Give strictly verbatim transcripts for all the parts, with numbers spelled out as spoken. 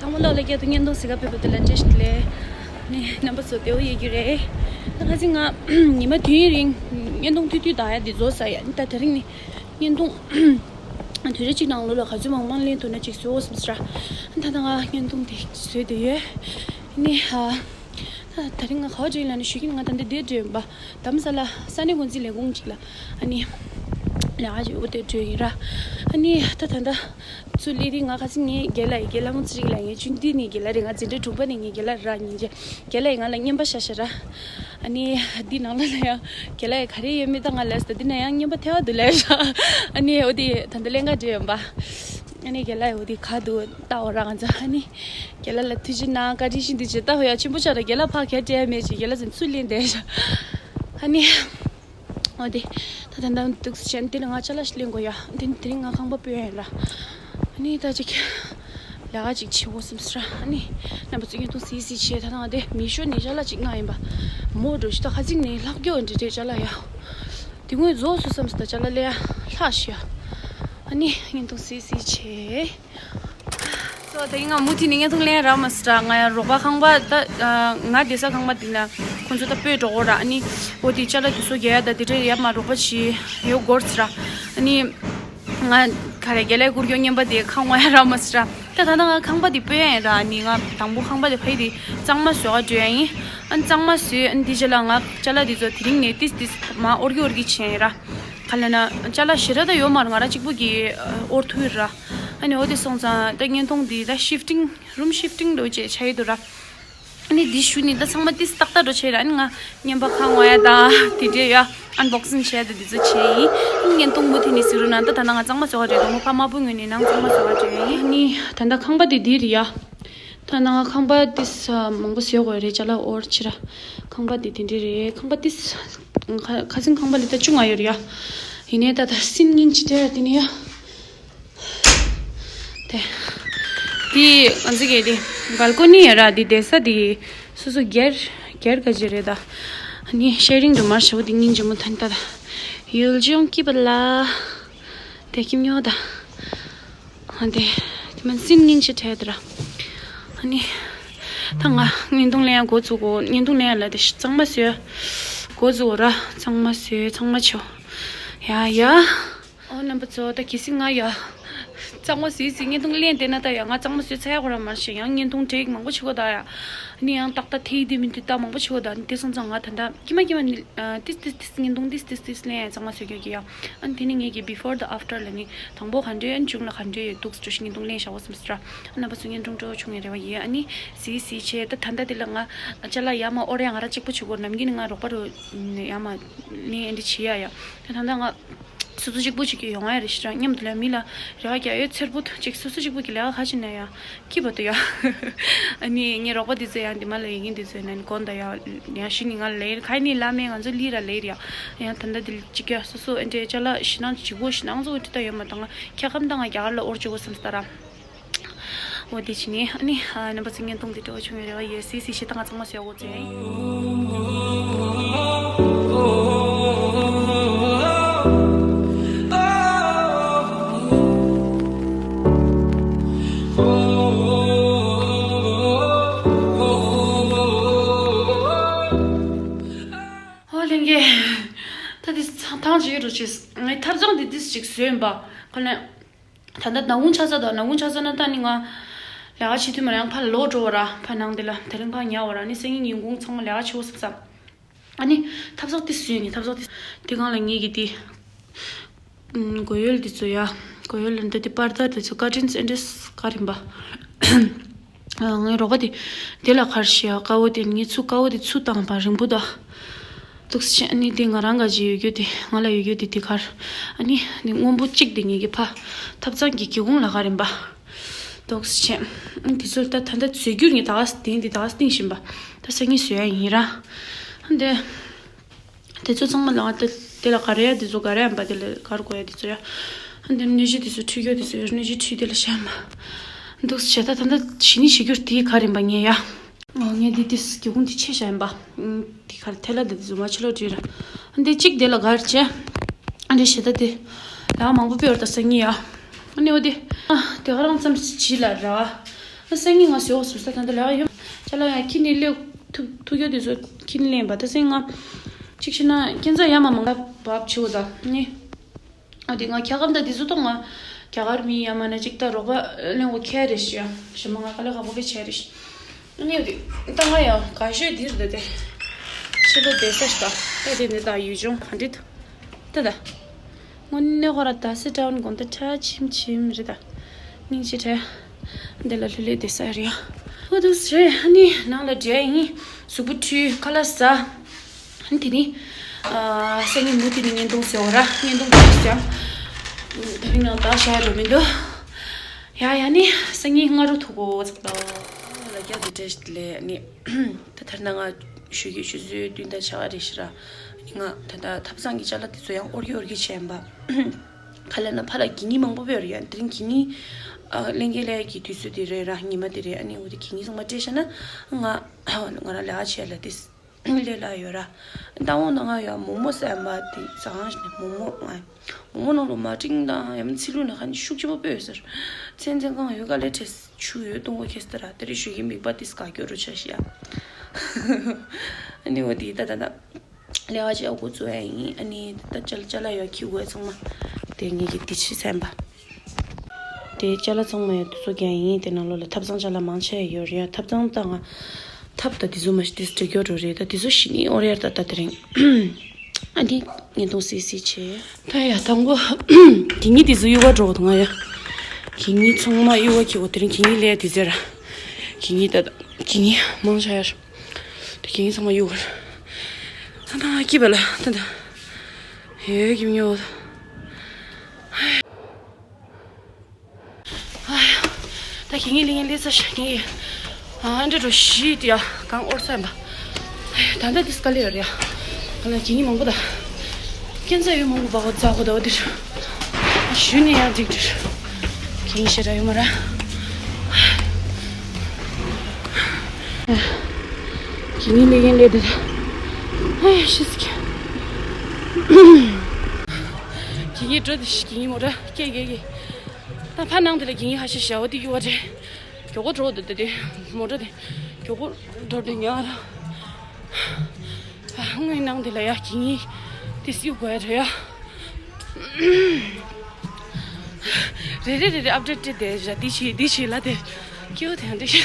དང་པོ་ལོག་ལ་སྐྱེ་དུ་བརྙན་ཐུང་གཟིགས་ག་ཕེབས་པ་དེ་ལ་བཀྲ་ཤིས་བདེ་ལེགས། ནི་རྣམ་པ་ཚོ་བདེ་པོ་ཡོད་ཀྱི་རེད། ད་ཁ་སང་ང་ཉི་མ་དུས་ཡུན་རིང་བརྙན་ཐུང་ཐུང་ཐུང་བཏང་ཡ་འདི་རྫོགས་ཚར་ཡ། ད་དེ་རིང་ནི་བརྙན་ཐུང་དུས་རེ་གཅིག་ནང་ལོགས་ལ་ག་ཚོད་མང་མང་ལེན་ཐུབ་ན་ཅིག་བཟོ་འོ་བསམ་ཟེར། ད་ད་ང་བརྙན་ཐུང་དེ་བཟོས་བསྡད་ཡོད། ནི་ཨ། ད་དེ་རིང་ང་ག་པར་འགྲོ་ཡིན་ལབ་ན་ཞུ་གི་ང་ད་ལྟ་འདིར་འགྲོ་ཡིན་པ། དྷ་རམ་ས་ལ་ས་གནས་འགོ་འཛིན་ལས་ཁུངས་གཅིག་ལ་ཨ་ནི་ལས་ཀ་ཞིག་འོ་དེར་འགྲོ་ཡིན་ར། ཨ་ནི་ད་ད་ད་ཚུར་སླེབས་དུས་ང་ཁ་སང་ངའི་རྒན་ལགས་ཡི་རྒན་ལགས་མོ་ཚེ་རིང་ལགས་ངའི་ཆུང་དུས་ནས་རྒན་ལགས་རེད། ང་འཛིན་གྲྭ་དྲུག་པ་ནས་ངའི་རྒན་ལགས་ར། ཉིན་རྒྱ་རྒན་ལགས་ཡིས་ང་ལ་རྔན་པ་བཞག་བཞག་ར། ཨ་ནི་འདི་ནང་ལ་ལ་ཡང་རྒན་ལགས་ཡིས་ག་རེ་ཡོད་མེད་ད་ང་ལབ་སོང་། འདི་ན་ཡང་རྔན་པ་ཐལ་བ་འདུག་ལབ་བཞག་ཨ་ནི་འོ་དེ་ད་ལྟ་ལེན་ག་འགྲོ་ཡིན་པ། ཨ་ནི་རྒན་ལགས་འོ་དེ་ག་འདུག་ལྟ་འོ་ར་ང་ཚོ་ཨ་ནི། རྒན་ལགས་ལ་ཐུགས་རྗེ་གནང་བཀའ་དྲིན་ཆེ་འདི་བྱེད་ལྟ་བ་ཡ་ཆེན་པོ་ཆགས་ར། རྒན་ལགས་ཕར་ག་སྤྲད་མེད་ཅིག་རྒན་ལགས་ཚོ་ཚུར་ལེན་བསྡད་ཤག་ཨ་ནི། འོ་དེ། ད་ད་ད་འདུག་སེ་བྱས་འདི་ལ་ང་ཅ་ལག་ཞིག་ལེན་དགོས་ཡ། འདི་དེ་རིང་ང་ཁང་པ་སྤོས་ཡ་ཡིན་ར། ཨ་ནི་ད་ཅིག་ལས་ཀ་ཅིག་བྱེད་དགོས་བསམ་སོང་ར། ཨ་ནི། རྣམ་པ་ཚོ་བརྙན་ཐུང་གཟིགས་གཟིགས་བྱས། ད་ད་ང་དེ་མི་ཤོ་ནས་ཅ་ལག་ཅིག་མངགས་ཡིན་པ། མོ་འགྲོ་ཞིག་ད་ཁ་ཚིག་ནས་ལྷག་རྒྱུ་འདྲི་འདྲི་ཅ་ལག་ཡ། དེ་སྔོན་རྫོགས་སོང་བསམ་སོང་། ད་ཅ་ལག་ལས་ཡ་ལྷག་ཤི་ཡ། ཨ་ནི་བརྙན་ཐུང་གཟིགས་གཟིགས་བྱས། སོ་ད་ཡིན་ང་མུ་མཐུད་ནས་བརྙན་ཐུང་ལེན་རག་མ་སོང་ར། ང་ཡང་རོགས་པ་ཁང་པ་ད་ང་བསྡད་ས་ཁང་པ་དེ་ན་ཁོང་ཚོ་ད་སྤོས་འགྲོ་གོ་ར། ཨ་ནི་འོ་དེ་ཅ་ལག་དེ་ཚོ་རྒྱག་ཡ་ད་དེ་འདྲ་ཡ་མ་རོགས་པ་བྱེད་ཡོད་སྐོར་ཟེར་ར། ཨ་ནི་ང་ག་རེ་རྒན་ལགས་བསྐུར་རྒྱུ་རྔན་པ་དེ་ཁ་ངོ་ཡ་རག་མ་སོང་ར། ད་ད་ད་ང་ཁང་པ་དེ་སྤོས་ཡ་ཡིན་ར། ཨ་ནི་ང་དང་པོ་ཁང་པ་དེ་ཕ་ཡི་དེ་གཙང་མ་བཟོ་ག་འགྲོ་ཡ་ཡིན། ཨ་ནི་གཙང་མ་བཟོས། ཨ་ནི་དེ་རྗེས་ལ་ང་ཅ་ལག་དེ་ཚོ་དེ་རིང་ནས་ཏིས་ཏིས་མ་ཨོར་གི་ཨོར་གི་བྱས་ཡིན་ར། ག་ལབ་ན་ཅ་ལག་ཞེ་དྲག་ད་ཡོད་མ་རེད། ང་རང་གཅིག་པུ་གིས་ཨོར་ཐུབ་ཡོད་ར། ཨ་ནི་འོ་དེ་སོང་ཙང་ད་བརྙན་ཐུང་འདི་ད་ཤིབ་ཊིང་རུམ་ཤིབ་ཊིང་འགྲོ་བྱས་ཆ་ཡི་འདུག་ར། ཨ་ནི་འདི་ཞུ་ནི་ད་ཚང་མ་ཏིས་ཏག་ཏག་འགྲོ་བྱས་ར། ཨ་ནི་ང་རྔན་པ་ཁ་ངོ་ཡ་ད་དེ་འདྲས་ཡ་ཨན་བོག་སིང་བྱས་ད་འདི་ཚོ་བྱས་ཡིན། ཨ་ནི་བརྙན་ཐུང་མུ་མཐུད་ནས་གཟིགས་རོགས་གནང་། ད་ད་ནང་ང་གཙང་མ་བཟོ་ག་འགྲོ་ཡིན། དང་པོ་ཕ་དམར་པོ་ངོས་ནས་ནང་གཙང་མ་བཟོ་ག་འགྲོ་ཡིན། ཨ་ནི་ད་ད་ཁང་པ་དེ་འདི་རེད་ཡ། ད་ནང་ཁང་པ་ཏིས་མང་པོ་བཟོས་དགོས་རེད། ཅ་ལག་ཨོར་ཕྱི་ར། ཁང་པ་འདི་དེ་འདྲས་རེད། ཁང་པ་ཏིས་ཁ་ཁ་སང་ཁང་པ་ལི་ད་ཅུང་ང་ཡོད་རེད་ཡ། ཡིན་ནའི་ད་ད་སིན་སྙིང་རྗེ་སྤྲད་ར། དེ་ནི་ཡ། དེ་དེ་ང་ཚོ་གི་དེ་བལ་ཀོ་ནི་ཡོད་ར། དེ་བསྡད་ས་དེ་སོ་སོ་སྒེར་སྒེར་ག་ཅི་རེད་ད། ཨ་ནི་ཤེ་རིང་དུ་མར་ཞེ་པོ་དེ་སྙིང་རྗེ་མོ། ད་ནི་ད་ད་ཡུལ་ལྗོངས་སྐྱིད་པ་ལ་དེ་ཁྱིམ་ཉོ་ད། ཨ་འདི། དེ་མིན་སིན་སྙིང་རྗེ་སྤྲད་དེ་ར། ཨ་ནི། ད་ང་བརྙན་ཐུང་ལེན་ཡ་འགོ་བཙུགས་གོ། བརྙན་ཐུང་ལེན་ཡ་ལ་དེ་གཙང་མ་བཟོས། འགོ་བཙུགས་གོ་ར། གཙང་མ་བཟོས། གཙང་མ་བྱོས། ཡ་ཡ། ཨོ་རྣམ་པ་ཚོ་ད་གལ་སྲིད་ང་ཡ། གཙང་མ་བཟོས་ཟིན་བརྙན་ཐུང་ལེན་བསྡད་ན་ད་ཡ་ང་གཙང་མ་བཟོས་ཚར་ཡ་གོ་ར་མ་ཤེས། ཡང་བརྙན་ཐུང་ཊེག་མང་པོ་བྱེད་གོ་ད་ཡ། ཨ་ནི་ཡང་ཏག་ཏག་ཐེ་ཡི་དེ་མིན་དེ་ད་མང་པོ་བྱེད་གོ་ད། ཨ་ནི་དེ་སོང་ཙང་ང་ད་ད་ཀྱི་མ་ཀྱི་མ་ནི། ཏིས་ཏིས་ཏིས་བརྙན་ཐུང་ཏིས་ཏིས་ཏིས་ལེན་ཡ་གཙང་མ་བཟོས་རྒྱུ་གི་ཡ། ཨ་ནི་དེ་ནི་ངེད་ཀྱི་བི་ཕོར་དང་ཨབ་ཊར་ལ་ནི། དང་པོ་ག་འདྲས་ཨན་བྱུང་ལ་ག་འདྲས་ཡོད་འདུག་ཅོ་ཤི་བརྙན་ཐུང་ལེན་བཞག་འོ་བསམ་སི་ར། ཨ་རྣམ་པ་ཚོ་བརྙན་ཐུང་སྤྲོ་བོ་བྱུང་བའི་རེ་བ་ཡོད། ཨ་ནི་གཟིགས་གཟིགས་བྱས་ད་ད་ལྟ་དེ་ལ་ང་ཅ་ལག་ཡར་མར་ཨོར་ཡ་ང་རང་གཅིག་པུ་བྱེད་དགོས། ནམ་རྒྱུན་ནི་ང་རོགས་པ་རུ་ཡར་མར་ལེན་ཨེ་འདྲ་བྱེད་ཡ་ཡ། ད་ད་ལྟ་ང་སོ་སོ་གཅིག་པུ་བྱེད་ཀྱི་ཡོང་ང་ཡ་རེད་ཤི་ར། མཉམ་དུ་ལ་མི་ལ་རེ་བ་རྒྱག་ཡོད་ཚེར་པོ་གཅིག་སོ་སོ་གཅིག་པུ་གི་ལས་ཀ་ག་བྱེད་ན་ཡ། སྐྱིད་པ་འདུག་ཡ། ཨ་ནི་ངའི་རོགས་པ་དེ་ཚོ་ཡང་འདི་མ་ལ་ཡིན་གྱིན་དེ་ཚོ་ཡིན་ན་ནི་དགོངས་དག་ཡ། ཡང་ཤི་ནི་ང་ལ་ལེ་ཁ་ནི་ལ་མེ་ང་ཚོ་ལི་ར་ལེ་ར་ཡ། ཡང་ད་ལྟ་དེ་གཅིག་ཡ་སོ་སོ་ཨེ་འདྲས་ཅ་ལག་ཞི་སྣང་བྱེད་དགོས། ཞི་སྣང་ཚོ་འདྲི་ད་ཡོད་མ་དང་ཁྱ་ཁམ་དང་ང་རྒྱ་གར་ལ་ཨོར་བྱེད་དགོས་བསམ་སྟ་ར། འོ་དེ་བྱས་ནས་ཨ་ནི་རྣམ་པ་ཚོ་བརྙན་ཐུང་འདི་སྤྲོ་བོ་བྱུང་བའི་རེ་བ་ཡོད། སི་སི་ཤི་ད་ང་ཚང་མ་ཟེར་དགོས་ཚེ། ཨོ་ལྷན་རྒྱས། ད་འདི་ཐང་ཅིག་རུ་ཆེས། ངའི་ཐབ་ཚང་འདི་ཏིས་ཅིག་བཟོས་ཡིན་པ། ཁོ་ནས། ད་ལྟ་ནག་ཁུང་ཆགས་ཚར་དང་། ནག་ཁུང་ཆགས་ཚར་ན་ད་ནི་ང་ལས་ཀ་བྱེད་དུས་མ་རང་ཕར་ལོག་འགྲོ་བ་ར། ཕར་ནང་དེ་ལ་དེ་རིང་ཕར་ཉལ་བ་ར། ནི་སང་ཉིན་ཉིན་གུང་ཚང་མ་ལས་ཀ་བྱེད་འོ་བསམ་བསམ། ཨ་ནི་ཐབ་ཚང་ཏིས་བཟོས་ནི་ཐབ་ཚང་ཏིས་དེ་སྒང་ལ་ངེད་ཀྱི་དེ། ཨུམ། གོས་ཡོལ་འདི་ཚོ་ཡ། གོས་ཡོལ་ལ་འདི་དེ་པར་དར་འདི་ཚོ་ཀར་ཊིན་སི་ཨེ་འདྲས་ག་རིམ་པ། ཨ། ངའི་རོགས་པ་དེ་དེ་ལ་གར་ཤི་ཡ་དཀའ་བོ་དེ། ངེད་ཚོ་དཀའ་བོ་དེ་ཚུར་བཏང་བ་རིང་པོ་ད་འདུག་སེ་བྱས། ཨ་ནི་དེ་ང་རང་ག་ཅི་ཡོད་རྒྱུ་དེ་ང་ལ་ཡོད་རྒྱུ་དེ་དེ་གར། ཨ་ནི་དེ་སྔོན་པོ་གཅིག་དེ་ངེད་ཀྱི་ཕ་ཐབ་ཚང་གི་སྒེའུ་ཁུང་ལ་ག་རིམ་པ་འདུག་སེ་བྱས། ཨ། དེ་ཚོ་ད་ད་ལྟ་བཟོས་རྒྱུར་ངས་ད་ག་སེ་དེ་འདི་ད་ག་སེ་བཏིང་བཞིན་པ། ད་སང་ཉིན་བཟོ་ཡ་ཡིན་ར། ཨ་འདི། དེ་ཚོ་ཚང་མ་ལ་དེ་དེ་ལ་ག་རེ་ཡ་དེ་ཚོ་ག་རེ་ཡམ་པ་དེ་ལ་གར་དགོས་ཡ་དེ་ཚོ་ཡ། ཨ་འདི་སྣོད་བཞི་དེ་ཚོ་འཁྲུད་རྒྱུ་དེ་ཚོ་ཡ། སྣོད་བཞི་འཁྲུད་དེ་ལ་བཤམས་པ་འདུག་སེ་བྱས། ད་ད་ད་ཞི་ནི་ཞི་རྒྱུར་དེ་ག་རིམ་པ་ངས་ཡ། ཨོ་ངས་འདི་དེ་སྒེའུ་ཁུང་དེ་ཆེ་ཤ་ཡམ་པ། ཨ་འདི་གར་ཐལ་ལ་དེ་ཚོ་མ་ཆེ་ལོ་བྲིས་ར། ཨ་འདི་གཅིག་དེ་ལ་གར་བྱས། ཨ་འདི་ཞེ་ད་དེ་ལ་མང་པོ་སྤེལ་བར་ད་སང་ཉིན་ཡ། ཨ་ནི་འོ་དེ། ཨ་དེ་ག་རང་ཙམ་ཞིག་ལ་ར། ཨ་སང་ཉིན་ང་ཟེར་བ་སུ་ས་ད་ད་ལ་ཡོད། ཅ་ལག་ཡ་ཁྱི་ནི་ལེ་ཐུག་ཐུག་ཡོད་དེ་ཚོ་ཁྱི་ནི་ལེན་པ་ད་སང་ང་གཅིག་ཤི་ན་ཁྱེད་ཚ་ཡ་མ་མང་ལ་བབ་ཆེ་བོ་ད་ནི། ཨ་དེ་ང་ཁྱ་གམ་ད་དེ་ཚོ་ད་ང་རྒྱ་གར་མི་ཡ་མ་ན་གཅིག་ད་རོགས་པ་ལེན་གོ་ཁྱེད་རེ་ཤི་ཡ་ཞི་མ་ང་ཀ་ལ་ཁ་བོ་བེ་ཆེ་རེ་ཤི། ཨ་ནི་ཡོད་དེ་ད་ང་ཡ་ག་ཤོད་དེ་རེད་དེ། ཕྱི་ལོ་བསྡད་ས་ཤི་ད་ད་དེ་ནི་ད་ཡུལ་ལྗོངས་ག་འདྲི་ད་ད་ད། དངོས་གནས་ཁོ་ར་ད་སི་ཊའུན་དགོན་དེ་ཁྲ་ཆིམ་ཆིམ་རེད་ད། སྙིང་རྗེ་ཁྲ། འདི་ལ་ལྷུ་ལྷུ་བསྡད་ས་རེད་ཡ། ཨོ་དུ་སི་རེད། ཨ་ནི་ནང་ལ་འགྲོ་ཡིན། གཟུགས་པོ་འཁྲུ་ཁ་ལག་ཟ། ཨ་ནི་དེ་ནི། ཨ་སང་ཉིན་མུ་དེ་ནི་བརྙན་ཐུང་ཟེར་བ་ར་བརྙན་ཐུང་ཟེར་ཡང་། དེ་རིང་ནང་ད་བཞག་འགྲོ་མི་འདུག་ཡ་ཡ་ནི་སང་ཉིན་སྔ་དྲོ་ཐུག་གོ་ཚག་ད། ལ་རྒྱ་དེ་བྲེས་ལས་ནི། ད་ཐར་ན་ང་ཞོགས་ཀས་ཆུ་ཚོད་བདུན་དང་ཕྱེད་ཀ་རེ་ཞིག་ར། ང་ད་ལྟ་ཐབ་ཚང་གི་ཅ་ལག་དེ་ཚོ་ཡང་ཨོར་གི་ཨོར་གི་བྱས་ཡིན་པ། ག་ལ་ན་ཕ་ལ་གི་ནི་མང་པོ་བེ་ར་ཡ་དེ་རིང་གི་ནི། ཨ་ལེན་གི་ལས་ཀྱི་དུས་ཚོད་དེ་རེད་ར་ཉི་མ་དེ་རེད། ཨ་ནི་འོ་དེ་གི་ནི་ཚང་མ་སྤྲད་ཤ་ན། ང་ང་རང་ལས་ཀ་བྱས་ལ་དེ་ལས་ལ་ཡོད་ར། ད་འོ་ན་ང་ཡ་མོག་མོག་ཟ་ཡིན་པ་དེ་ཟ་གང་ཞིག་ནས་མོག་མོག་ང་། མོག་མོག་ནང་ལོ་མ་ཏིང་དང་ཡ་མ་ཚི་ལུ་ན་ཁ་ནི་ཤུགས་ཆེན་པོ་སྤོས་ཟེར། ཚན་ཚན་གང་ཡོད་ག་ལས་བྲེས། ཆུ་ཡོད་གཏོང་གོ་ཁེ་སི་ཏི་ར་དེ་རེ་ཞུ་གི་མིག་པ་ཏིས་ག་སྐྱོ་རུ་ཆ་ཤི་ཡ། ཨ་ནི་འོ་དེ་ད་ད་ད། ལས་ཀ་བྱེད་འགོ་བཙུགས་ཡ་ཡིན། ཨ་ནི་ད་ཅ་ལག་ཅ་ལག་ཡོད་ཁྱི་གོས་ཚང་མ། དེ་ངེད་ཀྱི་དེ་ཕྱི་སེམས་པ། དེ་ཅ་ལག་ཚང་མ་ཡོད་དུ་ཚོ་རྒྱ་ཡིན། དེ་ནང་ལོགས་ལ་ཐབ་ཚང་ཅ་ལག་མང་ཆེ་ཡོད་རེད། ཐབ་ཚང་ད་ང་། ཐབ་ད་དེ་ཚོ་མ་ཤི་དེ་སྤྲད་སྐྱོ་རུ་རེད། ད་དེ་ཚོ་ཤི་ནི་ཨོ་རེད་ད་ད་དེ་རིང་། ཨ་འདི་བརྙན་ཐུང་སི་སི་བྱས། ད་ཡ་དང་པོ་གི་ཉི་དེ་ཚོ་གཡུག་ག་འགྲོ་དང་ང་ཡ། གི་ཉི་ཚང་མ་གཡུག་ག་ཁྱེར་གོ་དེ་རིང་གི་ཉི་ལས་དེ་ཟེར། གི་ཉི་ད་གི་ཉི་མང་ཆ་ཡར། དེ་གི་ཉི་ཚང་མ་གཡུག་ག་ད་ད་སྐྱིད་པ་ལ་ད་ད། ཧེ་གི་མྱོ། ད་ཁྱེད་ངའི་ལིང་ལི་ས་ཞིག་ངའི་ཨ་འདྲ་འགྲོ་ཤི་དེ་ཡ་གང་ཨོར་ས་ཡིན་པ། ད་ལྟ་དེ་སྐ་ལེ་ཡོད་རེད་ཡ། ང་ལ་ཁྱེད་ངའི་མང་པོ་ད། ཁྱེད་ཚ་ཡོད་མང་པོ་བ་གོ་ཚ་གོ་ད་བ་དེ་ཞུ་ནས་ཡ་འགྲིག་འགྲིག་ཁྱེད་ངའི་ཤེས་ར་ཡོད་མ་ར། ཁྱེད་ངའི་ལིང་ལི་དེ་ད། ཨ་ཤི་སི་ཁྱེད་ངའི་འགྲོ་དེ་ཤི་ཁྱེད་ངའི་མོ་ར་ཁྱེད་ཁྱེད་ཁྱེད། ད་ཕ་ནང་དེ་ལ་གིན་ཧ་ཤ་ཤ་འོ་དེ་གི་བ་རེད། མགྱོགས་པོ་འགྲོ་འདུག་དེ་མོ་ཊ་དེ་མགྱོགས་པོ་འགྲོ་འདུག་ཉག་ར། ཨ་དངུལ་ནང་དེ་ལ་ཡ་གིན་དེ་སིའུ་གོ་ཡ་རེད་ཡ། རེ་རེ་རེ་རེ་ཨབ་ཌེཊ་སྤྲད་དེ་ར་དེ་བྱེད་དེ་བྱེད་ལ་དེ་སྐྱེའུ་དེ་འདྲ་ཤ།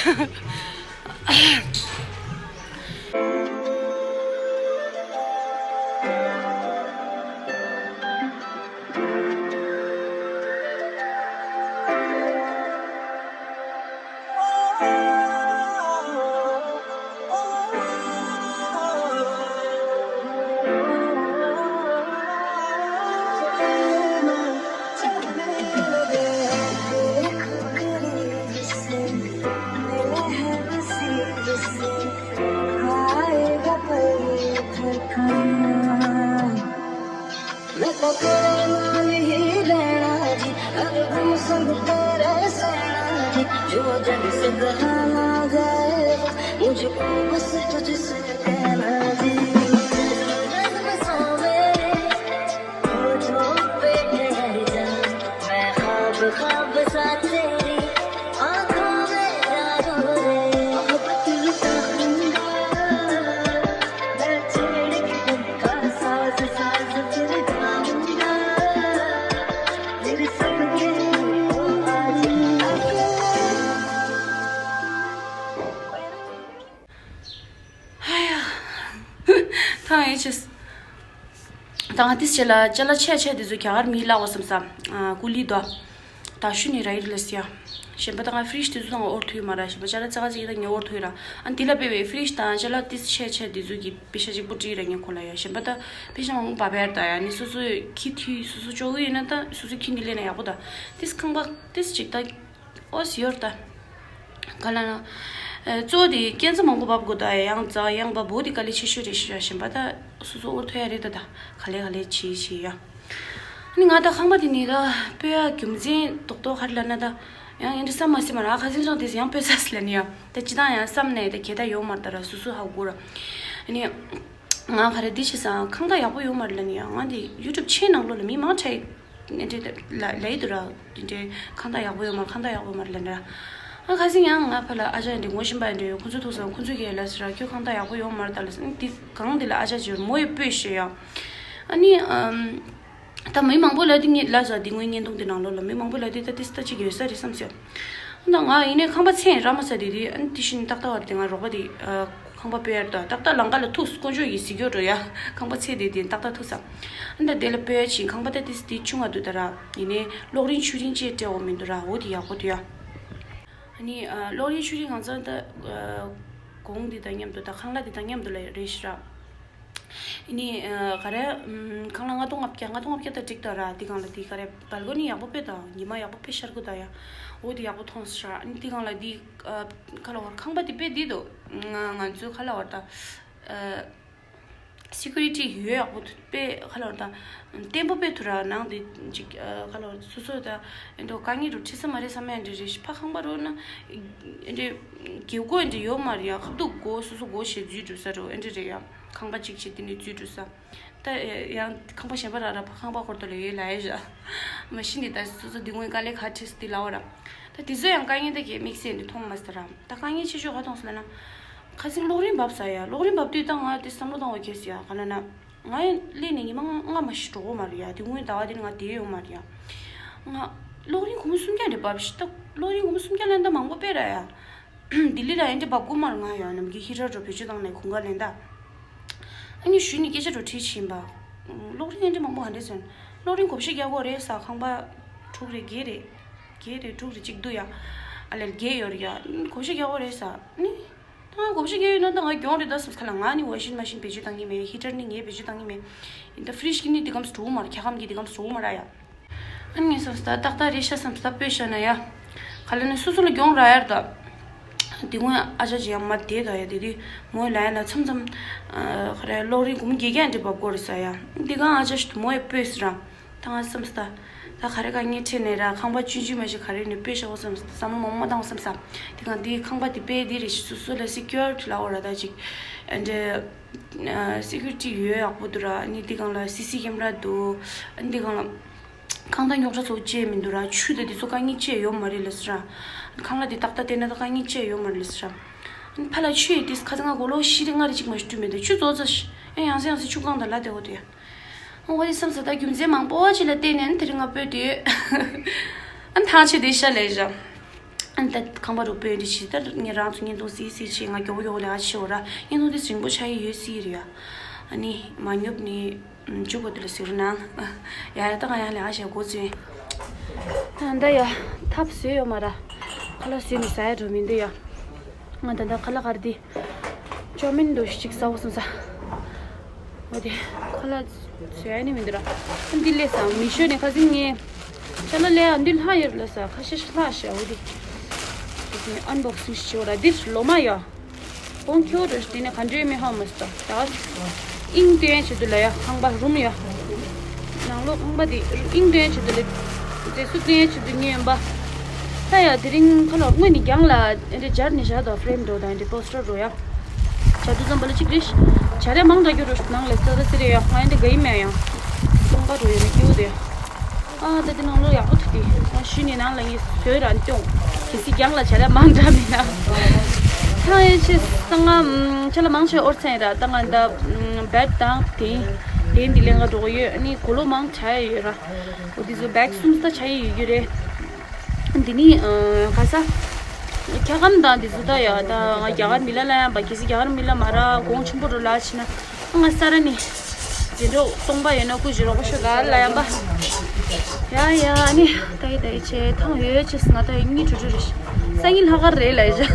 ཧ་ཡ། ཐང་ཨེ་ཆེས། ད་ང་ཏིས་ཆེ་ལ་ཅ་ལག་ཆེ་ཆེ་དེ་ཚོ་རྒྱ་གར་མིས་བརླག་བ་བསམ་ས། ཀུ་ལི་དོ། ད་ཤུ་ནི་ར་ཡིར་ལ་སི་ཡ། གཞན་པ་ད་ང་ཕི་རིཇ་དེ་ཚོ་ང་ཨོར་ཐུ་ཡོད་མ་ར། གཞན་པ་ཅ་ལག་ཙག་ཙིག་ད་ངས་ཨོར་ཐུ་ཡོད་ར། ཨ་འདི་ལ་དཔེ་བའི་ཕི་རིཇ་དང་ཅ་ལག་ཏིས་ཆེ་ཆེ་དེ་ཚོ་གི་པེ་ཤ་གཅིག་པོ་བྲིས་ར་ངས་ཁོ་ལ་ཡ། གཞན་པ་ད་པེ་ཤ་མང་པོ་བ་བེར་ད་ཡ་ནི་སོ་སོའི་ཁྱི་ཐུ་སོ་སོ་ཅོ་གི་ཡོད་ན་ད་སོ་སོའི་ཁྱི་འདི་ལས་ན་ཡག་པོ་ད། ཏིས་ཁང་པ་ཏིས་གཅིག་ད། ཨོ་སི་ཡོར་ད། ག་ལ་ན། ཨེ་གཙོ་བོ་དེ་སྐྱེ་འཚོ་མང་པོ་བབ་དགོས་ད་ཡང་རྩ་ཡང་བབ་བོ་དེ་དཀའ་ལས་ཆེ་ཤོས་རེད་ཤི་ཡ། གཞན་པ་ད་སོ་སོ་ཨོར་ཐོ་ཡ་རེད་ད་ད། ག་ལེ་ག་ལེ་བྱེད་བྱེད་ཡ། ཨ་ནི་ང་ད་ཁང་པ་དེ་ནི་ད་སྤོ་ཡ་རྒྱུ་མཚན་རྡོག་རྡོག་ག་རེ་ལ་ན་ད། ཡང་ཡང་འདྲི་བསམ་མ་སེམས་མ་ར་ཁ་སེང་ཅང་དེ་ཡང་སྤོ་ས་སི་ལ་ནི་ཡ། ད་ཅི་ད་ཡང་བསམ་ནས་ད་གེ་ད་ཡོང་མར་ད་ར་སོ་སོ་ཧ་གོ་ར། ཨ་ནི། ང་ག་རེ་འདི་བྱེད་སང་ཁང་ད་ཡག་པོ་ཡོད་མ་རེད་ལ་ནི་ཡ། ང་འདི་ཡུ་ཊུབ་ཆེན་ནང་ལོགས་ལ་མི་མང་ཆེ་ལ་ལ་ཡི་དུ་ར། འདི་འདྲའི་ཁང་ད་ཡག་པོ་ཡོད་མ་རེད། ཁང་ད་ཡག་པོ་ཡོད་མ་རེད་ལ་ནི་ར། ཨ་ཁ་སང་ཡང་ང་ཕར་ལ་ཨ་ཅག་འདི་ངོ་ཤེས་པ་འདྲ་ཡོད། ཁོ་ཚོ་ཐུག་སོང་། ཁོ་ཚོ་གིས་ལབ་ཟེར་ར། ཁྱོད་ཁང་བདག་ཡག་པོ་ཡོད་མ་རེད་ད་ལབ་ཟེར། ཨ་ནི་དེ་སྒང་དེ་ལ་ཨ་ཅག་ཅིག་ཡོད། མོ་ཡིས་སྤོས་བཞག་ཡ། ཨ་ནི་ཨམ། ད་མི་མང་པོ་ལབ་དུས་ངས་ལབ་ས། འདི་ངའི་བརྙན་ཐུང་དེ་ནང་ལོགས་ལ་མི་མང་པོ་ལབ་དུས་ད་ཏིས་ད་ཅིག་ཡོད་ས་རེད་བསམ་སོང་། ཨ་ད་ང་ཡིན་ནའི་ཁང་པ་ཚད་རག་མ་སོང་། དེ་དུས་ཨ་ནི་དེ་བཞིན་ཏག་ཏག་བར་དེ་ང་རོགས་པ་དེ་ཨ་ཁང་པ་སྤོ་ཡར་ད་ཏག་ཏག་ལམ་ཁ་ལ་ཐུག་དཀོན་མཆོག་གིས་གཟིགས་སྐྱོར་འགྲོ་ཡ། ཁང་པ་ཚད་དེ་དེ་ཏག་ཏག་ཐུག་ས། ཨ་ད་དེ་ལ་སྤོ་ཡ་ཕྱིན། ཁང་པ་ད་ཏིས་དེ་ཆུང་ང་འདུག་ད་ར། ཡིན་ནའི་གློག་རིན་ཆུ་རིན་ཅེས་སྤྲད་འོ་མི་འདུག་ར། འོ་དེ་ཡག་པོ་འདུག་ཡ། ཨ་ནི་ཨ་གློག་རིན་ཆུ་རིན་ང་ཚོ་ད་ཨ་གོང་འདི་དང་མཉམ་དུ་ད་ཁང་གླ་འདི་དང་མཉམ་དུ་ལ་རེད་ཤག་ར། ཨ་ནི་ཨ་ག་རེ་ཨམ་ཁང་གླ་ལྔ་སྟོང་ལྔ་བརྒྱ། ལྔ་སྟོང་ལྔ་བརྒྱ་ད་འགྲིག་ད་ར། འདི་སྒང་ལ་འདི་ག་རེ་བལ་ཀོ་ནི་ཡག་པོ་དཔེ་དང་ཉི་མ་ཡག་པོ་དཔེ་ཤར་གི་ད་ཡ། འོ་འདི་ཡག་པོ་མཐོང་ཤག་ར། ཨ་ནི་འདི་སྒང་ལ་འདི་ཨ་ཁ་ལ་བར་ཁང་པ་འདི་དཔེ་འདི་འདུག་ང་ང་ཚོའི་ཁ་ལ་བར་ད་ཨ་སི་ཀུ་རི་ཊི་ཡོད་ཡག་པོ་དཔེ་ཁ་ལ་བར་ད་བརྟན་པོ་དཔེ་ཐུ་ར། ནང་དེ་ཅིག་ཨ་ཁ་ལ་བར་སོ་སོ་ད་ཨེ་འདྲ་དཀའ་ངལ་རུ་འཕྲད་ས་མ་རེད་བསམ་ཡ་འདྲ་རེད་ཤག་ཕ་ཁང་པ་རུ་ན་ཨེ་འདྲ་སྒེའུ་ཁུང་ཨེ་འདྲ་ཡོད་མ་རེད་ཡ། ཁ་ཐུག་སྒོ་སོ་སོ་སྒོ་ཕྱེ་འཛུལ་འགྲོ་ས་རུ་ཨེ་འདྲ་རེད་ཡ། ཁང་པ་གཅིག་བྱས་དེ་ནས་འཛུལ་འགྲོ་ས། ད་ཡང་ཁང་པ་གཞན་པ་ར་ར་ཕ་ཁང་པ་སྐོར་དུ་ལ་ཡོད་ལ་ཡོད་ཤག་མ་གཞི་ནས་ད་སོ་སོ་འདི་སྔོན་དཀའ་ལས་ཁག་འཕྲད་ས་དེ་ལ་བ་ར། ད་དེ་ཚོ་ཡང་དཀའ་ངལ་ད་གས་དམིགས་བསལ་འདི་མཐོང་མ་སོང་ར། ད་དཀའ་ངལ་ཆེ་ཤོས་ག་མཐོང་སོང་ལབ་ན། ཁ་སང་གློག་རིན་འབབ་ས་ཡ། གློག་རིན་འབབ་དུས་ད་ང་དེ་བསམ་བློ་བཏང་བ་གལ་སྲིད་ཡ། ག་ལབ་ན། ང་ཡང་སླེབས་ནས་ཉི་མ་ལྔ་ལྔ་མ་ཞིག་འགྲོ་གི་མ་རེད་ཡ། དེ་སྔོན་ཟླ་བ་དེ་ནས་ང་བསྡད་ཡོད་མ་རེད་ཡ། ང་གློག་རིན་སྒོར་མོ་སུམ་བརྒྱ་རེ་འབབ་ཤག་ད་གློག་རིན་སྒོར་མོ་སུམ་བརྒྱ་ལེན་ད་མང་པོ་དཔེ་ར་ཡ། ལྡི་ལི་ལ་ཨེ་འདྲ་འབབ་དགོས་མ་རེད། ང་ཡང་ནམ་རྒྱུན་ཧི་ཊར་འགྲོ་བེད་སྤྱོད་བཏང་ནས་གོང་ཁ་ལེན་ད། ཨ་ནི་གཞུག་ནས་སྐད་ཆ་འགྲོ་དྲིས་ཕྱིན་པ། གློག་རིན་ཨེ་འདྲ་མང་པོ་ག་འདྲ་ཟེར། གློག་རིན་བགོ་བཤའ་རྒྱག་དགོས་རེད་ཟེར། ཁང་པ་དྲུག་རེད་བརྒྱད་རེད། བརྒྱད་རེད་དྲུག་རེད་གཅིག་འདུག་ཡ། ཨ་ལས་བརྒྱད་ཡོད་རེད་ཡ། བགོ་བཤའ་རྒྱག་དགོས་རེད་ཟེར། ཨ་ནི། ད་ང་བགོ་བཤའ་རྒྱག་ཡོད་ན་ད་ང་གྱོང་རེད་ད་བསམ། ཁ་ལ་ང་ནི་ཝ་ཤིང་མ་ཤིན་བེད་སྤྱོད་བཏང་གི་མེད། ཧི་ཊར་ནི་ངས་བེད་སྤྱོད་བཏང་གི་མེད། ཡིན་ད་ཕི་རིཇ་གི་ནི་དེ་གམ་སུ་འགྲོ་གི་མ་རེད། འཁྱག་སྒམ་གི་དེ་གམ་སུ་འགྲོ་གི་མ་རེད་ཡ། ཨ་ནི་ངས་བསམ་སོང་ད་ཏག་ཏག་རེད་ཤག་བསམ་སོང་། ད་སྤོས་བཞག་ན་ཡ། ག་ལབ་ན་སོ་སོ་ལ་གྱོང་རག་ཡ་རེད་ད། དེ་སྔོན་ཨ་ཅག་ཅིག་ཡང་མར་བསྡད་ད་ཡ། དེ་དུས་མོས་ལབ་ཡ་ལ་མཚམས་མཚམས་ཨ་ག་རེ་གློག་རིན་སྒོར་མོ་བརྒྱད་བརྒྱ་འདྲ་འབབ་དགོས་རེད་ཟེར་ཡ། འདི་གང་ཨ་ཅག་ཞིག་ཏུ་མོ་ཡི་སྤོས་ཟེར་ར། ད་ང་བསམ་སོང་ད། ད་ག་རེ་དཀའ་ངལ་འཕྲད་ནས་ར་ཁང་པ་ཆུང་ཆུང་མ་ཞིག་ག་རེ་ནས་སྤོས་བཞག་དགོས་བསམ་སོང་། བསམ་བློ་མང་པོ་བཏང་བསམ་སོང་། དེ་གང་འདི་ཁང་པ་འདི་དཔེ་འདི་རེད་ཤག་སོ་སོ་ལ་སི་ཀིའུ་རི་ཊི་ལབ་དགོས་ར། ད་ཅིག་ཨ་འདྲ་སི་ཀིའུ་རི་ཊི་ཡོད་ཡག་པོ་འདུག་ར། ཨ་ནི་འདི་གང་ལ་སི་སི་ཀེམ་ར་འདུག་ཨ་ནི་འདི་གང་ལ། ཁང་བདག་རྙོག་དྲ་ཚོ་ཅི་ཡང་མི་འདུག་ར། ཆུ་དང་དེ་ཚོ་དཀའ་ངལ་ཅི་ཡང་ཡོད་མ་རེད་ལབ་སོང་ར། ཁང་གླ་དེ་ཏག་ཏག་བལྟས་ན་ད་དཀའ་ངལ་ཅི་ཡང་ཡོད་མ་རེད་ལབ་སོང་ར། ཕར་ལ་ཆུ་ཡི་དེ་ཁ་སང་ང་སྒོར་ལོག་བཞི་རེ་ལྔ་རེ་གཅིག་མ་ཞིག་སྤྲོད་མེད་དེ། ཆུ་རྫོགས་ཚར་ཤག་ཨེ་ཡང་སེ་ཡང་སེ་ཆུ་སྒང་དང་ལ་དེ་འོ་དེ། ཨོ་དེ་བསམ་སོང་། ད་རྒྱུ་མཚན་མང་པོ་ཅིག་ལ་བརྟེན་ནས་ཨ་ནི་དེ་རིང་ང་སྤོས་དུས་ཨ་ནི་ཐང་ཆད་དེ་ཤག་ལབ་བཞག་ཨ་ནི་ད་ཁང་པ་རུ་སྤོས་འདི་བྱས། ད་ངས་རང་ཚོ་བརྙན་ཐུང་གཟིགས་གཟིགས་བྱས། ང་མགྱོགས་པོ་མགྱོགས་པོ་ལས་ཀ་བྱེད་འོ་ར། བརྙན་ཐུང་དེ་རིང་པོ་ཆགས་ཀྱི་ཡོད་སྲིད་རེད་ཡ། ཨ་ནི་མ་ཉོབ་ནི། མཇུག་གོ་དེ་ལ་ཟེར་ན། ཡ་ཡ་ད་ང་ཡང་ལས་ཀ་བྱེད་འགོ་བཙུགས། ད་ད་ཡ་ཐབ་བཟོས་ཡོད་མ་ར། ཁ་ལག་བཟོས་ནས་ཟ་ཡ་འགྲོ་མི་འདུག་ཡ། ང་ད་ད་ཁ་ལག་ག་རེ་འདི། ཅོ་མིན་འདུག་ཅིག་ཟ་འོ་བསམ་ས། འོ་དེ་ཁ་ལག་བཟོ་ཡ་ནི་མི་འདུག་ར། འདི་ལས་སང་མི་ཤོད་ནས་ཁ་སང་ངས། ཅ་ལག་ལས་ཨ་འདི་ལྷག་ཡོད་ལ་ས་ཁ་ཤས་ཤིག་ལྷག་ཤག་འོ་དེ། ཨན་བོག་སིང་ཞིག་བྱེད་འོ་ར། འདིར་ལོ་མ་ཡ། གོང་ཁྱོད་རེ་དེ་ནས་ག་འདྲའི་མི་ཧ་མ་སྟ་ད། ཨིང་སྟོན་ཆེད་དུ་ལ་ཡ་ཁང་པ་རུམ་ཡ། ནང་ལོགས་ཁང་པ་དེ་ཨིང་སྟོན་ཆེད་དུ་ལ། རྫས་སུ་སྟོན་ཆེད་དུ་ཉོས་ཡོད་པ། ད་ཡ་དེ་རིང་ཁ་ལོ་དངོས་ནས་རྒྱང་ལ་ཨེ་འདྲ་སྦྱར་ནས་བཞག་དང་ཕྲེམ་འགྲོ་དང་ཨེ་འདྲ་པོ་སི་ཊར་འགྲོ་ཡ། བྱ་དུས་ཙམ་པ་ལ་གཅིག་རེ། བྱ་ར་མང་དྲགས་རྒྱུ་རུ་ནང་ལ་ཙག་ཙག་ཙི་རེ་ཡ། ང་ཨེ་འདྲ་དགའ་ཡི་མེད་ཡ། སྟོང་པ་འགྲོ་ཡ་མི་སྐྱིད་དེ། ཨ་ད་དེ་ནང་ལོགས་ཡག་པོ་འདུག་དེ། ང་ཞུས་ནས་ནང་ལ་ངས་བཟོས་ར་སྟོང་། གལ་སྲིད་རྒྱང་ལ་བྱ་ར་མང་དྲགས་མིན་ན། ད་ཡིན་ཕྱིར་ད་ང་ཅ་ལག་མང་ཆེ་ཨོར་ཚན་ར། ད་ང་ད་བེད་དང་དེ་དེ་འདི་ལེན་ག་འགྲོ་གི་ཡོད། ཨ་ནི་གོས་ལོག་མང་ཆ་ཡ་ཡོད་ར། འོ་དེ་ཚོ་བེག་གསུམ་ད་ཆ་ཡ་ཡོད་རྒྱུ་རེད། འདི་ནི་ཨ་ག་ས་འཁྱག་སྒམ་དང་འདི་ཚོ་ད་ཡ། ད་ང་རྒྱ་གར་མི་ལ་ལ་ཡང་པ། གལ་སྲིད་རྒྱ་གར་མི་ལ་མ་ར་གོང་ཆེན་པོ་རུ་ལ་ཕྱིན་ན། ང་ས་ར་ནི། དེ་འགྲོ་སྟོང་པ་ཡོད་ན་སྐུ་ཞིག་རོགས་པ་ཤོད་ག་ལ་ཡང་པ། ཡ་ཡ་ཨ་ནི་ད་ཡི་ད་ཡི་ཆེ་ཐང་ཡོད་ཆེ་ང་ད་ཡི་གཉིས་གྲུ་གྲུ་རེ་ཤི། སང་ཉིན་ལྷག་ག་རེད་ལ་ཡི་ཤ།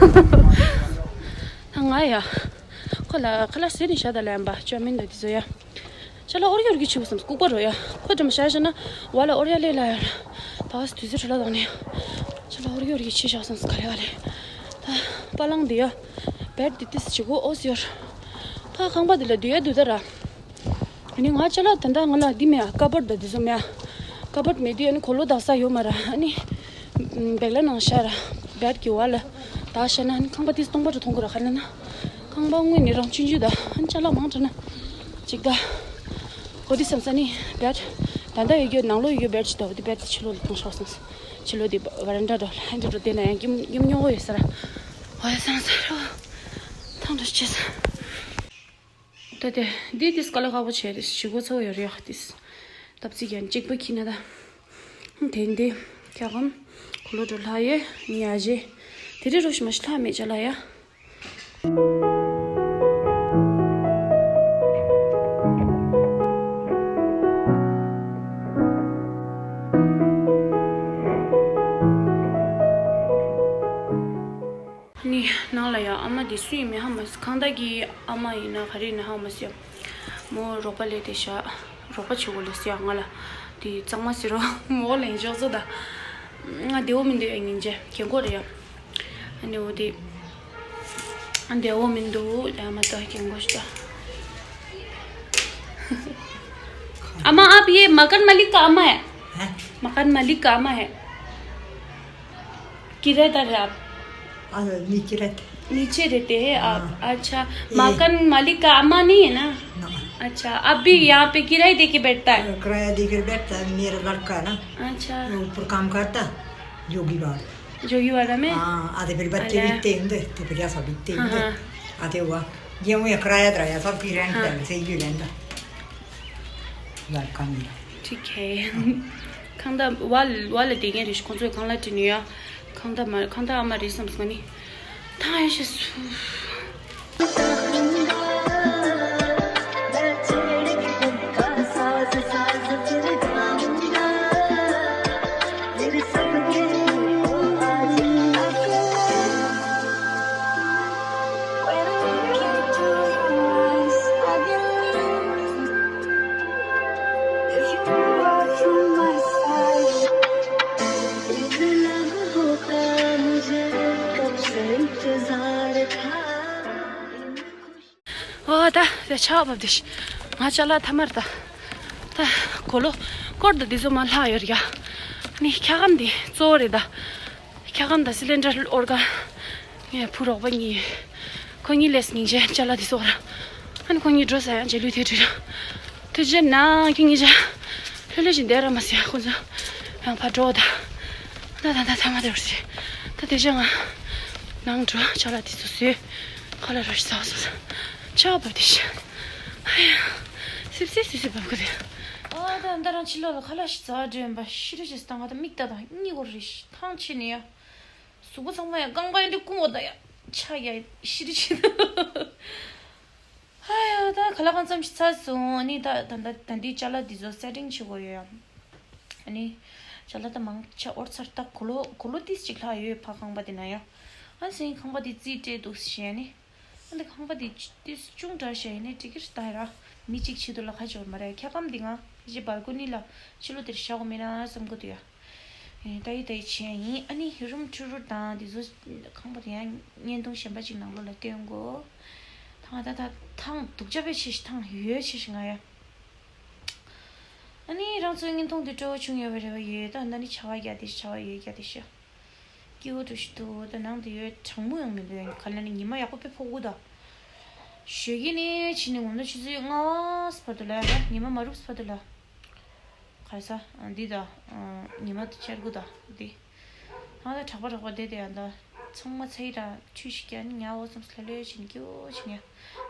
ད་ང་ཡ། ཁོ་ལ་ཁ་ལག་ཟས་ནི་ཤ་ད་ལ་ཡང་པ་ཅོ་མིན་ད་དེ་ཚོ་ཡ། ཅ་ལག་ཨོར་ཡོར་གི་ཆེ་བ་བསམ་ལྐུགས་པ་རོ་ཡ། ཁོ་དྲི་མ་ཤ་ཤ་ན་བ་ལ་ཨོར་ཡ་ལེ་ལ་ཡ། ད་དུས་ཚོད་ཁྲ་ལ་དང་ནི། ཅ་ལག་ཨོར་ཡོར་གི་ཆེ་ཤ་བསམ་ག་ལེ་ག་ལེ། ད་པ་ལང་དེ་ཡ། བེད་དེ་ཏིས་ཅི་གོ་ཨོ་སི་ཡོར། ད་ཁང་པ་དེ་ལ་དུས་ཡ་དུས་ད་ར། ཨ་ནི་ང་ཅ་ལག་ད་ལྟ་ང་ལ་འདི་མེད་ཨ། ཀ་བོར་ཌི་ད་འདི་ཚོ་མེད་ཨ། ཀ་བོར་ཌི་མེད་དུས་ཨ་ནི་གོས་ལོག་དག་ས་ཡོད་མ་ར། ཨ་ནི་བེག་ལ་ནང་ཤ་ར། བེད་ཀྱི་བ་ལ་དག་ཤ་ན་ཨ་ནི་ཁང་པ་དེ་སྟོང་པ་རུ་མཐོང་གི་ར། ག་ལ་ན་ཁང་པ་དངོས་ནི་རང་ཆུང་ཆུང་ད། ཨ་ནི་ཅ་ལག་མང་དྲགས་ན་ཅིག་ད། གོ་དེ་བསམ་ས་ནི་བེད་ད་ལྟ་ཡོད་རྒྱུ་ནང་ལོགས་ཡོད་རྒྱུ་བེད་ཅིག་ད། འོ་དེ་བེད་དེ་ཕྱི་ལོགས་ལ་གཏོང་ཤོག་བསམ་ས། ཕྱི་ལོགས་དེ་བ་རན་ཌ་འགྲོ་ལྷན་འགྲོ་དེ་ན་ཡང་སྐྱིད་སྐྱིད་ཉོ་གི་ཡོད་ས་ར། ཨོ་ཡ་སང་ས་ར། ཐང་འགྲོ་ཆེ་ས། ད་དེ་འདི་དེ་སྐ་ལ་ཁག་པོ་བྱས་རེད། ཞི་གོ་ཚོ་ཡོད་རེད་ཡག་དེ། སྟབས་ཚིག་ཡང་གཅིག་པ་ཁྱི་ན་ད། དེ་འདི་ཁྱ་གམ་གོ་ལོ་འགྲོ་ལྷ་ཡེ་ཉ་ཞེ། དེ་རེད་རོ་ཞི་མ་ཞི་ལྷ་མེད་ཅ་ལ་ཡ། ནི་ནང་ལ་ཡ་ཨ་མ་དེ་སུ་ཡིན་མིན་ཧ་མ་སི། ཁང་བདག་གི་ཨ་མ་ཡིན་ན་ག་རེ་ཡིན་ན་ཧ་མ་སི་ཡ། མོ་རོགས་པ་ལས་དེ་ཤ་རོགས་པ་བྱེད་དགོས་ལས་སི་ཡ། ང་ལ་དེ་གཙང་མ་སི་རོ་མོ་ལེན་ཤོག་ཚོ་ད། ང་བདེ་བོ་མི་འདུག་ཡ། སྙིང་རྗེ་གན་གོ་རེད་ཡ། ཨ་ནི་འོ་དེ། བདེ་བོ་མི་འདུག་ཡ། མ་ཏོ་ཧ་ཀྱང་གོ་ཤ། अम्मा, आप ये मकान मालिक का अम्मा है? हैं? मकान मालिक का अम्मा है? किराएदार है आप? आ, नीचे रहते। नीचे रहते हैं आप? हाँ। अच्छा, ये मकान मालिक का अम्मा नहीं है ना? ना। अच्छा, आप भी यहाँ पे किराए दे के बैठता है? किराया देकर बैठता है, मेरा लड़का है ना। अच्छा। वो ऊपर काम करता, जोगीवाड़ा। जोगीवाड़ा में? हाँ, आधे फिर बच्चे अरे। बिकते हैं, तो फिर ऐसा बिकते हैं। हाँ, हाँ। आधे हुआ, ये वो किराया तो रहा, सब की रेंट हाँ। पहले से ही रहता। लड़का मेरा। ठीक है। ཁང་བདག་བ་བ་ལ་དེ་ངན་རེ་ཞིག་ཁོང་ཚོས་ཁང་གླ་བྲིས་ནས་ཡ། ཁང་བདག་མ་ཁང་བདག་ཨ་མ་རེད་བསམ་སོང་ནི། ཐང་ཡ་ཤེས་སུ། ཨོ་ད་དེ་ཆར་པ་བབས་ཏེ་ང་ཅ་ལག་ཐ་མར་ད། ད་གོ་ལོ་སྐོར་ད་འདི་ཚོ་མ་ལྷག་ཡོད་ར་ཡ། ནི་འཁྱག་སྒམ་འདི་གཙོ་བོ་རེད་ད། འཁྱག་སྒམ་དང་སི་ལིན་ཌར་ཨོར་ག་ངའི་བུ་རོགས་པ་གཉིས་ཡོད། ཁོ་གཉིས་ལས་སྙིང་རྗེ་ཅ་ལག་འདི་ཚོ་ར། ཨ་ནི་ཁོ་གཉིས་འགྲོ་ས་ཡང་རྗེས་ལུས་དེ་བྲིས་ར། དུས་རྗེས་ནང་ཁྱོད་གཉིས་ཆ་ལྷོད་ལྷོད་བཞིན་བསྡད་ར་མ་ཟེར་ཁོ་ཚོ་ཡང་ཕར་འགྲོ་ད། ད་ད་ད་ད་མ་དེ་བར་ཟེར། ད་དེ་རྗེས་ང་ནང་འགྲོ་ཅ་ལག་འདི་ཚོ་བཟོས། ཁ་ལག་ར་ཞིག་ཟ་བ་སོང་ས། ཆར་པ་དེ་ཤ། ཨ་ཡ། སིབ་སིབ་སིབ་སིབ་བབས་གི་རེད། ཨ་ད་ད་རང་ཕྱི་ལོགས་ལ་ཁ་ལག་ཞིག་ཟ་འགྲོ་ཡིན་པ་ཤི་རི་ཞིག་སྟངས་ད་མིག་ལྟ་དང་གཉིད་ཁོ་རེ་ཞིག་ཐང་ཆད་ནས་ཡ། གཟུགས་པོ་ཚང་མ་ཡང་རྐང་པ་ཡང་འདི་ཀུན་འོ་ད་ཡ། ཆ་ཡ་ཤི་རི་ཞིག་ཨ་ཡ་ད་ཁ་ལག་གང་ཙམ་ཞིག་ཚར་སོང་། ཨ་ནི་ད་ད་ད་ད་འདི་ཅ་ལག་འདི་ཚོ་སེ་ཊིང་བྱེད་དགོས་ཡོད་ཡ། ཨ་ནི་ཅ་ལག་ད་མང་ཆ་ཨོར་ཚར་ད་གོ་ལོ་གོ་ལོ་ཏིས་ཅིག་ལྷག་ཡོད་ཕ་ཁང་པ་དེ་ན་ཡ། ཨ་སེང་ཁང་པ་དེ་རྩིས་སྤྲད་འདུག་ཞེས་ནི། ཨ་འདི་ཁང་པ་དེ་ཏིས་ཅུང་འདྲ་ཞེས་ནི་འགྲིག་གི་རེད་ད་ཡ་ར། མི་གཅིག་ཆེད་དུ་ལ་ཁ་ཅོར་མ་རེད། ཁྱ་གམ་འདི་ང་གཞི་སྦལ་ཀོ་ནི་ལ་ཕྱི་ལོགས་དེར་བཞག་དགོས་མེད་ན་བསམ་གི་འདུག་ཡ། ཨེ་ད་ཡི་ད་ཡི་བྱས་ཡིན། ཨ་ནི་རུམ་ཁྲུ་རུ་དང་འདི་ཚོ་ཁང་པ་དེ་ཡང་བརྙན་ཐུང་གཞན་པ་ཅིག་ནང་ལོགས་ལ་སྟོན་དགོས། ཐང་ད་ད་ཐང་སྡུག་ཅག་པའི་ཆེ་ཞིག་ཐང་ཡོད་ཆེ་ཞིག་ང་ཡ། ཨ་ནི་རང་ཚོའི་བརྙན་ཐུང་འདི་སྤྲོ་བོ་བྱུང་ཡོད་པའི་རེ་བ་ཡོད། ད་ད་ནི་བྱ་བ་རྒྱག་དེ་བྱ་བ་ཡོད་རྒྱག་དེ་ཤ། སྐྱིད་པོ་འགྲོ་ཞིག་འདུག་ད་ནང་དུ་ཡོད་གྲང་མོ་ཡང་མི་འདུག་ཡང་ག་ལ་ནི་ཉི་མ་ཡག་པོ་དཔེ་ཕོག་གི་ད། ཞོགས་ཀས་ནས་ཕྱི་ནས་ངོ་ན་ཆུ་ཚོད་ལྔ་པ་བར་དུ་ལ་ཡ་ཉི་མ་མ་རུབ་བར་དུ་ལ། ག་རེ་ཟ། འདི་ད། ཉི་མ་དུ་ཆར་དགུ་ད་འདི། ང་ད་དྲག་པ་དྲག་པ་བསྡད་དེ་ཡང་ད། ཚང་མ་ཚ་ཡི་ར་ཆུ་ཞིག་ཀྱང་ཉལ་འོ་ཙམ་སླ་ལོས་བྱིན་སྐྱོ་བྱིན་ཡ།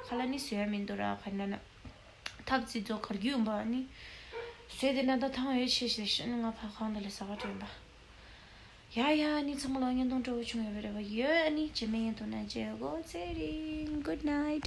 ཁ་ལ་ནི་བཟོ་ཡ་མི་འདུག་ར་ག་ན་ན། ཐབ་ཙི་ཛོ་གར་རྒྱུ་ཡོང་པ་ནི། བཟོས་དེ་ན་ད་ཐང་ཡོད་ཆེ་ཞེས་ཤི་ནི་ང་ཕ་ཁང་ད་ལས་ཟ་ག་དྲན་པ། ཡ་ཡ་ནི་ཚང་མ་ལ་བརྙན་ཐུང་སྤྲོ་བོ་བྱུང་ཡོད་པའི་རེ་བ་ཡོད། ནི་རྗེས་མའི་བརྙན་ཐུང་ན་མཇལ་གོ་ཚེ་རིང་། Good night.